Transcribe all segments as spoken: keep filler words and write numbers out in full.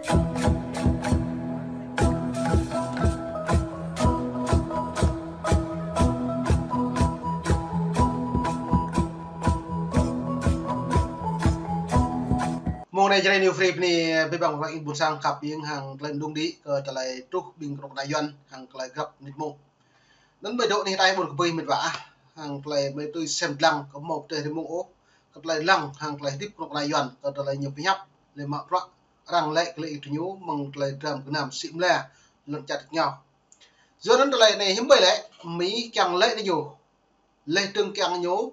Mông anai Jrai New Free bơni, ƀing ƀing wang ƀing ƀuôn sang khăp hiam hăng tơlơi mơdung đĭ kơ tơlơi truh ƀing kơnuk kơna Yuan hăng tơlơi grăp mơnit mông. Anŭn ƀơi dŏ anih ataih ƀôn kơbơi mĕt wa ah, hăng tơlơi mơi tui sem lăng kơ mơ̆ tơlơi rơmông ôh, kơ tơlơi lăng hăng tơlơi hơdip kơnuk kơna Yuan, kơ tơlơi ñu pơhiăp, lĕ mă bruă, arăng lĕ kơ lĕ ih tơ ñu, mơ̆ng tơlơi dram gơnam sĭ mơla, lŏn čar tơñao. Yua anŭn tơlơi anai hiư̆m ƀơi lĕ, Mi kiăng lĕ tơ ñu, lĕ tơ̆ng kiăng ñu,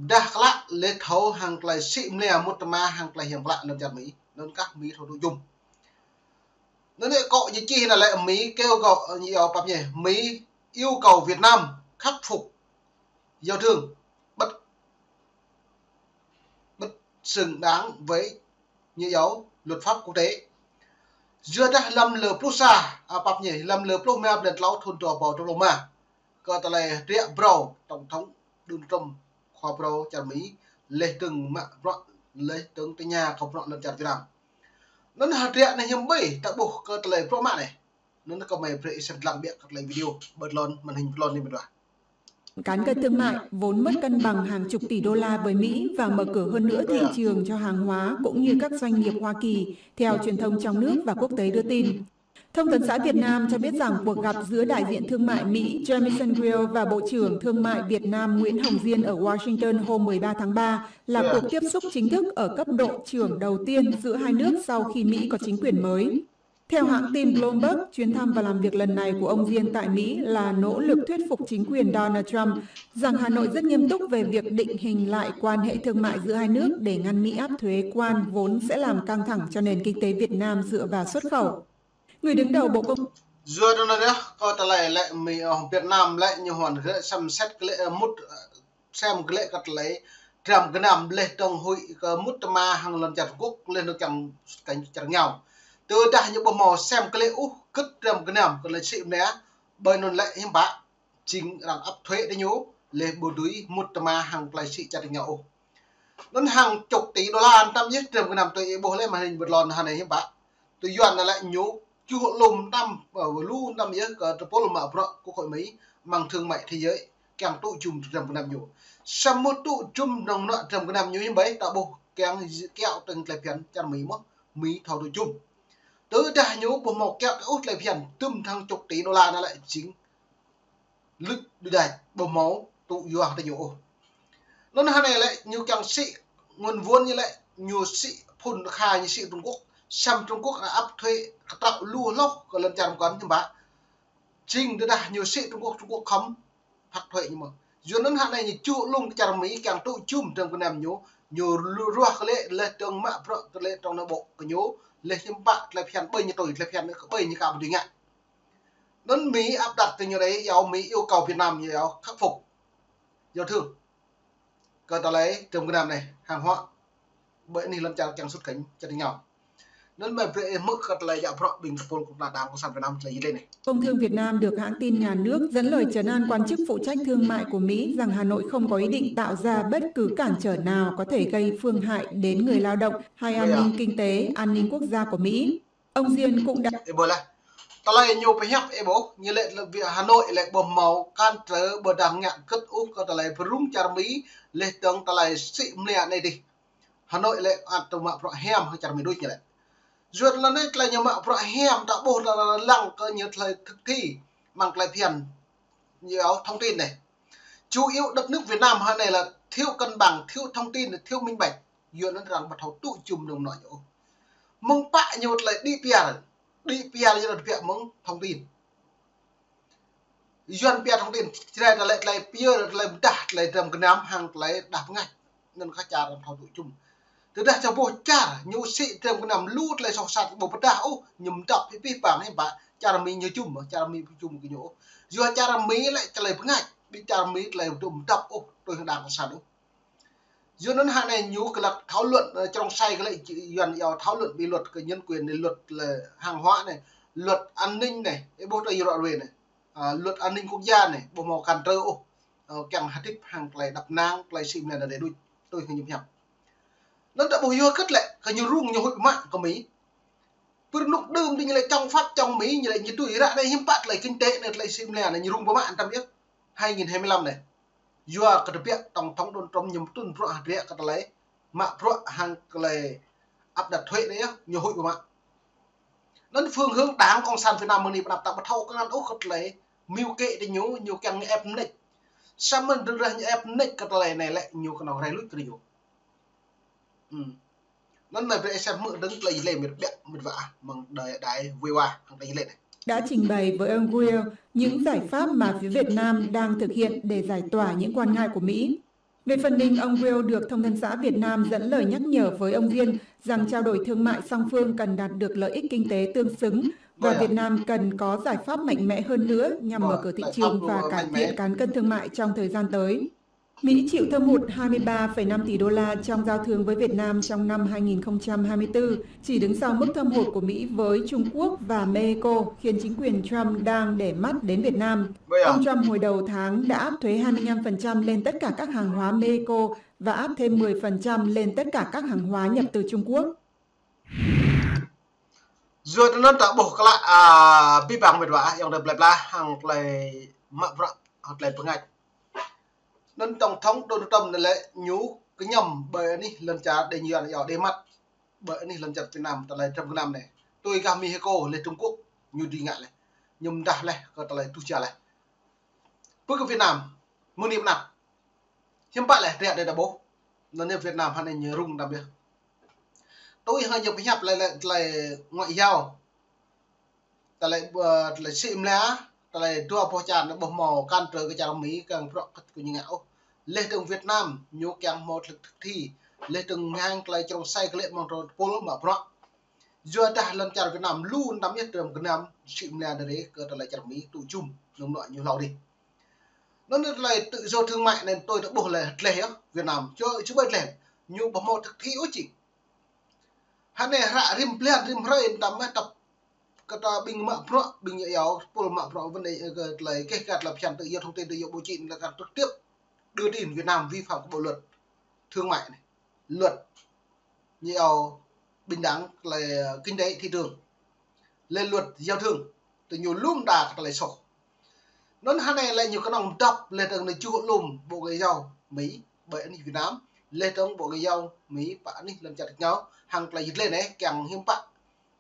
dah klă lĕ thâo hăng tơlơi sĭ mơla mŭt tơma hăng tơlơi hiam klă lŏn čar Mi, anŭn kah Mi thâo tŭ jum. Anŭn anai kơ ñu čih anai lĕ Mi kêu gọi, ñu yua pap ñu, Mi yêu cầu Việt Nam khắc phục giao thương bất, bất xứng đáng với, ñu yua luật pháp quốc tế. Yua dah lăm lơ pluh sa, a, pap ñu, lăm lơ pluh ma blan klâo thŭn dua rơbâo dua pluh ma. Kơ tơlơi hơdră phrâo Tổng thống Donald Trump, khua phrâo čar Mi, lĕ tơ̆ng mă bruă, lĕ tơ̆ng tơña kơ bruă lŏn čar Việt Nam. Anŭn hơdră anai hiư̆m ƀơi, ta ƀuh kơ tơlơi bruă mă anai. Anŭn kơ mơi brơi sem lăng biă kơ tơlơi video, bật lon, màn hình bật lon anai mĕt wa. Cán cân thương mại vốn mất cân bằng hàng chục tỷ đô la với Mỹ và mở cửa hơn nữa thị trường cho hàng hóa cũng như các doanh nghiệp Hoa Kỳ, theo truyền thông trong nước và quốc tế đưa tin. Thông tấn xã Việt Nam cho biết rằng cuộc gặp giữa đại diện thương mại Mỹ Jamieson Greer và Bộ trưởng Thương mại Việt Nam Nguyễn Hồng Diên ở Washington hôm mười ba tháng ba là cuộc tiếp xúc chính thức ở cấp độ trưởng đầu tiên giữa hai nước sau khi Mỹ có chính quyền mới. Theo hãng tin Bloomberg, chuyến thăm và làm việc lần này của ông Diên tại Mỹ là nỗ lực thuyết phục chính quyền Donald Trump rằng Hà Nội rất nghiêm túc về việc định hình lại quan hệ thương mại giữa hai nước để ngăn Mỹ áp thuế quan vốn sẽ làm căng thẳng cho nền kinh tế Việt Nam dựa vào xuất khẩu. Người đứng đầu Bộ Công Yua anŭn yơh, kơ tơlơi lĕ Mi, ơ, Việt Nam lĕ ñu huan gơ̆ sem set kơ lĕ, ơ, mŭt, ơ, sem kơ lĕ kơ tơlơi dram gơnam lĕ tơ̆ng huĭ kơ mŭt tơma hăng lŏn čar Trung Quốc lĕ anŭn kiăng kơ čar tơñao. Tơdah ñu ƀu hmâo sem kơ lĕ ôh kơ dram gơnam kơ tơlơi sĭ mơla, ƀơi anŭn lĕ hiư̆m pă, jing arăng áp thuế tơ ñu, lĕ ƀu dưi mŭt tơma hăng tơlơi sĭ čar tơñao ôh. Anŭn hàng chục tỷ đô la anŭn tăm yơh dram gơnam tui ih ƀuh lĕ màn hình bật lon hơnai hiư̆m pă. Tui Yuan anŭn lĕ ñu čuh lŏm tăm, ơ, lu tăm yơh kơ tơpul mă bruă Quốc hội Mỹ, măng thương mại thế giới, kiăng tŭ jum dram gơnam ñu. Samơ̆ tŭ jum nong nŏ dram gơnam ñu hiư̆m ƀơi, ta ƀuh kiăng kiaŏ tơ̆ng tơlơi phiăn čar Mi mơ̆, Mi thâo tŭ jum. Tơdah ñu ƀu hmâo kiaŏ ôh tơlơi phiăn, tơ̆m hàng chục tỷ đô la anŭn lĕ jing lŭč đuaĭ ƀu hmâo tŭ yua tơ ñu ôh. Anŭn hơnai lĕ ñu kiăng sĭ nguồn vốn ñu lĕ ñu sĭ phŭn kha ñu sĭ Trung Quốc. Sem Trung Quốc arăng áp thuế kơtrâo lu hloh kơ lŏn čar mơkăn hiư̆m pă. Jing tơdah ñu sĭ Trung Quốc, Trung Quốc khŏm phạt thuế ñu mơ̆. Yua anŭn hơnai ñu čuh lŏm kơ čar Mi kiăng tŭ jum dram gơnam ñu, ñu lu ruah kơ lĕ lĕ tơ̆ng mă bruă kơ lĕ trong nội bộ kơ ñu, lĕ hiư̆m pă tơlơi phiăn ƀơi ñu tui, tơlơi phiăn kơ ƀơi ñu ka ƀu dưi ngă. Anŭn Mi áp đặt tơ ñu đơi, yua Mi yêu cầu Việt Nam ñu yua khắc phục giao thương kơ tơlơi dram gơnam anai, hàng hóa ƀơi anih lŏn čar kiăng xuất cảnh čar tơñao. Anŭn mơi brơi hmư̆ kơ tơlơi djă bruă ƀing tơpul kơnuk kơna Đảng Cộng sản Việt Nam tơlơi djơ̆ lĕ anai. Công Thương Việt Nam được hãng tin nhà nước dẫn lời trấn an quan chức phụ trách thương mại của Mỹ rằng Hà Nội không có ý định tạo ra bất cứ cản trở nào có thể gây phương hại đến người lao động hay an ninh kinh tế, an ninh quốc gia của Mỹ. Ông Diên cũng đã Ih ƀuh lĕ. Tơlơi ñu pơhiăp ih ƀuh, ñu lĕ lĕ Việt, Hà Nội lĕ ƀu hmâo cản trở ƀu đang ngă kơ̆t ôh kơ tơlơi pơrŭng čar Mi, lĕ tơ̆ng tơlơi sĭ mơla anai dih. Hà Nội lĕ ăt tŭ mă bruă hiam hăng čar Mi đôč ñu lĕ. Yua anŭn lĕ tơlơi ñu mă bruă hiam ta ƀuh ta lăng kơ ñu tơlơi thực thi măng tơlơi phiăn, ñu yua thông tin anai. Chủ yếu đất nước Việt Nam hơnai lĕ thiếu cân bằng, thiếu thông tin, thiếu minh bạch. Yua anŭn arăng ƀu thâo tŭ jum nong nŏ ñu ôh. Mơ̆ng pă ñu tơlơi đĭ piar, đĭ piar ñu tơlơi piar mơ̆ng thông tin. Yuan piar thông tin, Jrai tơlơi, tơlơi piar, tơlơi pơdah, tơlơi dram gơnam hăng tơlơi đah pơngač. Anŭn kơ čar arăng thâo tŭ jum. Tơdah čar ƀuh čar ñu sĭ dram gơnam lu tơlơi soh sat ƀu pơdah ôh, ñu mơdăp pih pih pang hiư̆m pă, čar Mi ñu jum, čar Mi ƀu jum kơ ñu ôh. Yua čar Mi lĕ tơlơi pơngač, ƀing čar Mi tơlơi ƀu dŏ mơdăp ôh, tui hăng Đảng Cộng sản ôh. Yua anŭn hơnai ñu kơ lăk thảo luận, ơ, trong sai kơ lĕ Yuan yua thảo luận về luật kơ nhân quyền anai, luật lĕ hàng hóa anai, luật an ninh anai, ih ƀuh tơlơi ră ruai anai. À, luật an ninh quốc gia anai, ƀu hmâo cản trở ôh. Ơ, kiăng hơdip hăng tơlơi đăp năng, tơlơi sĭ mơla anai đôč, tui hăng ñu pơhiăp. Anŭn ta ƀuh yua hơget lĕ, kơ ñu rŭng ñu huĭ mă kơ Mi. Pơrơnŭk đưm dih ñu lĕ chống Pháp, chống Mỹ, ñu lĕ ñu tui ră anai hiư̆m pă tơlơi kinh tế anai, tơlơi sĭ mơnia anai ñu rŭng pơmă tăm yơh. Hai nghìn hai mươi lăm anai. Yua kơ tơbiă tổng thống Donald Trump ñu tŭn bruă hơdră kơ tơlơi mă bruă hăng tơlơi áp đặt thuế anai yơh, ñu huĭ pơmă. Anŭn phương hướng Đảng Cộng sản Việt Nam mơ̆ng anai pơ anăp ta ƀu thâo kơ ngăn ôh kơ tơlơi mưu kế tơ ñu, ñu kiăng ñu ép mơneč. Samơ̆ tơdah ñu ép mơneč kơ tơlơi anai lĕ ñu kơnơ̆ng rai luč kơ ñu. Ư. Anŭn anai brơi sem hmư̆ dơ̆ng tơlơi lĕ mĕt ƀiă mĕt wa ah, mơ̆ng đài, đài V O A hăng tơlơi lĕ anai. Đã trình bày với ông Will những giải pháp mà phía Việt Nam đang thực hiện để giải tỏa những quan ngại của Mỹ. Về phần mình, ông Will được thông tấn xã Việt Nam dẫn lời nhắc nhở với ông Diên rằng trao đổi thương mại song phương cần đạt được lợi ích kinh tế tương xứng và Việt Nam cần có giải pháp mạnh mẽ hơn nữa nhằm mở cửa thị trường và cải thiện cán cân thương mại trong thời gian tới. Mỹ chịu thâm hụt hai mươi ba phẩy năm tỷ đô la trong giao thương với Việt Nam trong năm hai nghìn không trăm hai mươi tư, chỉ đứng sau mức thâm hụt của Mỹ với Trung Quốc và Mexico, khiến chính quyền Trump đang để mắt đến Việt Nam. Ông Trump hồi đầu tháng đã áp thuế hai mươi lăm phần trăm lên tất cả các hàng hóa Mexico và áp thêm mười phần trăm lên tất cả các hàng hóa nhập từ Trung Quốc. Yua anŭn ta ƀuh klă, a, abih bang mĕt wa ah, ayŏng adơi plơi pla hăng tơlơi mă bruă, hăng tơlơi pơngač. Anŭn tổng thống Donald Trump anai lĕ ñu kơñăm ƀơi anih lŏn čar đe ñu yua anai yua đe măt. Ƀơi anih lŏn čar Việt Nam, tơlơi trăm gơnam anai. Tui gah Mexico lĕ Trung Quốc, ñu dưi ngă lĕ. Ñu mơdah lĕ kơ tơlơi tuh čar lĕ. Pơ kơ Việt Nam, mơ̆ng anai pơ anăp. Hiư̆m pă lĕ, ră anai ta ƀuh. Anŭn yơh Việt Nam hơnai ñu rŭng tăm yơh. Tui hăng ñu pơhiăp lĕ, lĕ tơlơi ngoại giao. Tơlơi, ơ, tơlơi sĭ mơnia, tơlơi dua boh čar anai ƀu hmâo cản trở kơ čar Mỹ kiăng bruă kơ ñu ngă ôh. Lĕ dơ̆ng Việt Nam, ñu kiăng hmâo tơlơi thực thi. Lĕ dơ̆ng hăng tơlơi črông sai kơ lĕ mơ̆ng tơpul mă bruă. Yua dah lŏn čar Việt Nam lu tăm yơh trăm gơnam sĭ mơnia dơ̆ng kơ tơlơi čar Mỹ tŭ jum nŭng nua ñu hlâo dih. Anŭn tơlơi tự do thương mại anai tui ta ƀuh lĕ dleh yơh Việt Nam. Čơ, čơ ƀai dleh. Ñu ƀu hmâo thực thi ôh čih. Hơnai hră rĭm blan rĭm hrơi tăm mơ̆ tăp kơ ta ƀing mă bruă, ƀing yua pul mă bruă vấn đề, ơ, kơ tơlơi keh kat tơlơi phiăn tự do thông tin, tự do báo chí anai ta trực tiếp đưa tin Việt Nam vi phạm kơ bộ luật thương mại anai. Luật ñu yua bình đẳng, tơlơi, ơ, kinh tế thị trường. Lĕ luật giao thương, tơ ñu lŏm đa kơ tơlơi soh. Anŭn hơnai lĕ ñu kơnơ̆ng dŏp lĕ dơ̆ng anai čuh lŏm Bộ Ngoại giao Mỹ ƀơi anih Việt Nam, lĕ dơ̆ng Bộ Ngoại giao Mỹ pơ anih lŏn čar ñu, hăng tơlơi yit lĕ anai, kiăng hiư̆m pă,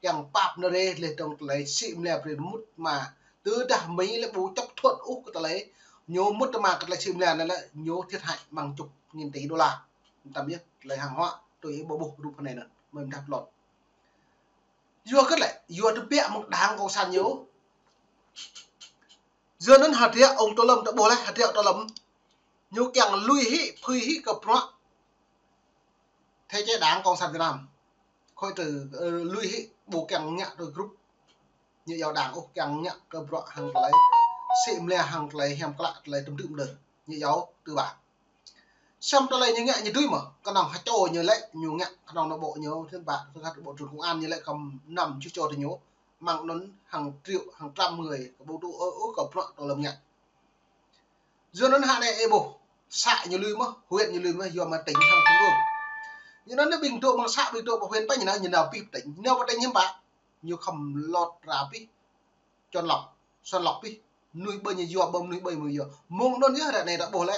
kiăng pap nơ̆ rê lĕ dơ̆ng tơlơi sĭ mơnia brơi mŭt mă. Tơdah Mỹ lĕ ƀu chấp thuận ôh kơ tơlơi ñu mŭt mă kơ tơlơi sĭ mơnia anai lĕ ñu thiệt hại mơ̆ng chục nghìn tỷ đô la. Tăm yơh, tơlơi hàng hóa, tui ih ƀuh rup hơnai anŭn, mơ̆ng dah plot. Yua kơ lĕ, yua tơbiă mơ̆ng Đảng Cộng sản ñu. Yua anŭn hơdră ông Tô Lâm ta ƀuh lĕ, hơdră Tô Lâm. Ñu kiăng lui hĭ, phưi hĭ kơ bruă thể chế Đảng Cộng sản Việt Nam. Khối trừ, ơ, lui hĭ, ƀu kiăng ngă tui group. Ñu yua Đảng ôh, kiăng ngă kơ bruă hăng tơlơi sĭ mơnia hăng tơlơi hiam klă, tơlơi tơm tưm đơ. Ñu yua tư ba. Samơ̆ tơlơi ñu ngă ñu dưi mơ̆, kơnơ̆ng hơčô ñu lĕ, ñu ngă kơnơ̆ng nội bộ ñu, thứ ba, thứ hai, bộ trưởng công an ñu lĕ kăm năm čư̆ čô tơ ñu, mơ̆ng anŭn hàng triệu, hàng trăm người, kơ ƀu tŭ ôh, ôh, kơ bruă Tô Lâm ngă. Yua anŭn hơnai ih ƀuh, xã ñu lui mơ̆, huyện ñu lui mơ̆, yua mă tỉnh hăng trung ương. Yua anŭn ƀing dŏ mơ̆ng xã, ƀing dŏ pơ huyện pơ ñu nao, ñu nao pơ tỉnh, nao pơ tỉnh hiư̆m pă, ñu khŏm lŏt ra pơ chọn lọc, chọn lọc pơ mơnuih ƀơi ñu yua, ƀơi mơnuih ƀơi mơnuih yua. Mơ̆ng anŭn yơh ră anai ta ƀuh lĕ,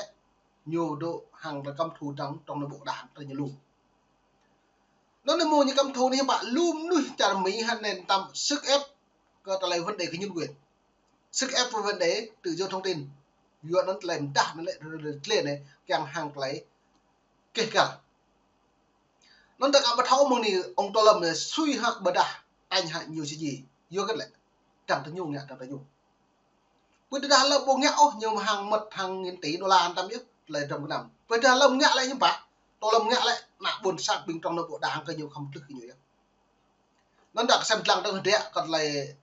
ñu dŏ hăng tơlơi căm thù trong, trong nội bộ Đảng ta ñu lu. Anŭn anai mơ̆ng ñu căm thù anai hiư̆m pă, lu mơnuih čar Mỹ hơnai tăm sức ép kơ tơlơi vấn đề kơ nhân quyền. Sức ép kơ vấn đề tự do thông tin. Yua anŭn tơlơi mơdah anŭn lĕ, tơlơi anai, kiăng hăng tơlơi keh kal. Anŭn ta aka ƀu thâo mơ̆ng anai ông Tô Lâm anai sui hă ƀôdah tañ hă ñu či djai. Yua kơ lĕ, dăng tơ ñu ngă, dăng tơ ñu. Pơ tơdah lơ̆m ƀu ngă ôh, ñu mơ̆ hăng mơ̆t hăng nghìn tỷ đô la tăm yơh, tơlơi trăm gơnam. Pơ tơdah lơ̆m ngă lĕ hiư̆m pă, Tô Lâm ngă lĕ, ană ƀôn sang ƀing trong nội bộ Đảng kơ ñu khŏm tlưh kơ ñu yơh. Anŭn ta aka sem lăng dơ̆ng hơdră kơ tơlơi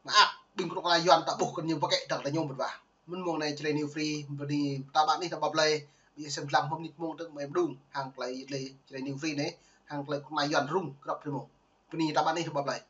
mơak ƀing kơnuk kơna Yuan ta ƀuh kơ ñu pơkĕ dăng tơ ñu mơ̆n wa. Mơ̆n mơ̆ng anai Jrai New Free, bơni ta ƀă anih ta ƀă blai, ƀing sem lăng hmâo mơnit mơ̆ng tơ̆ng mơ̆ng mơđung, hăng tơlơi yit lĕ Jrai New Free anai, hăng tơlơi kơnuk kơna Yuan rŭng, krăp rĭm mơ̆ng. Bơni ta ƀă anih ta ƀă blai.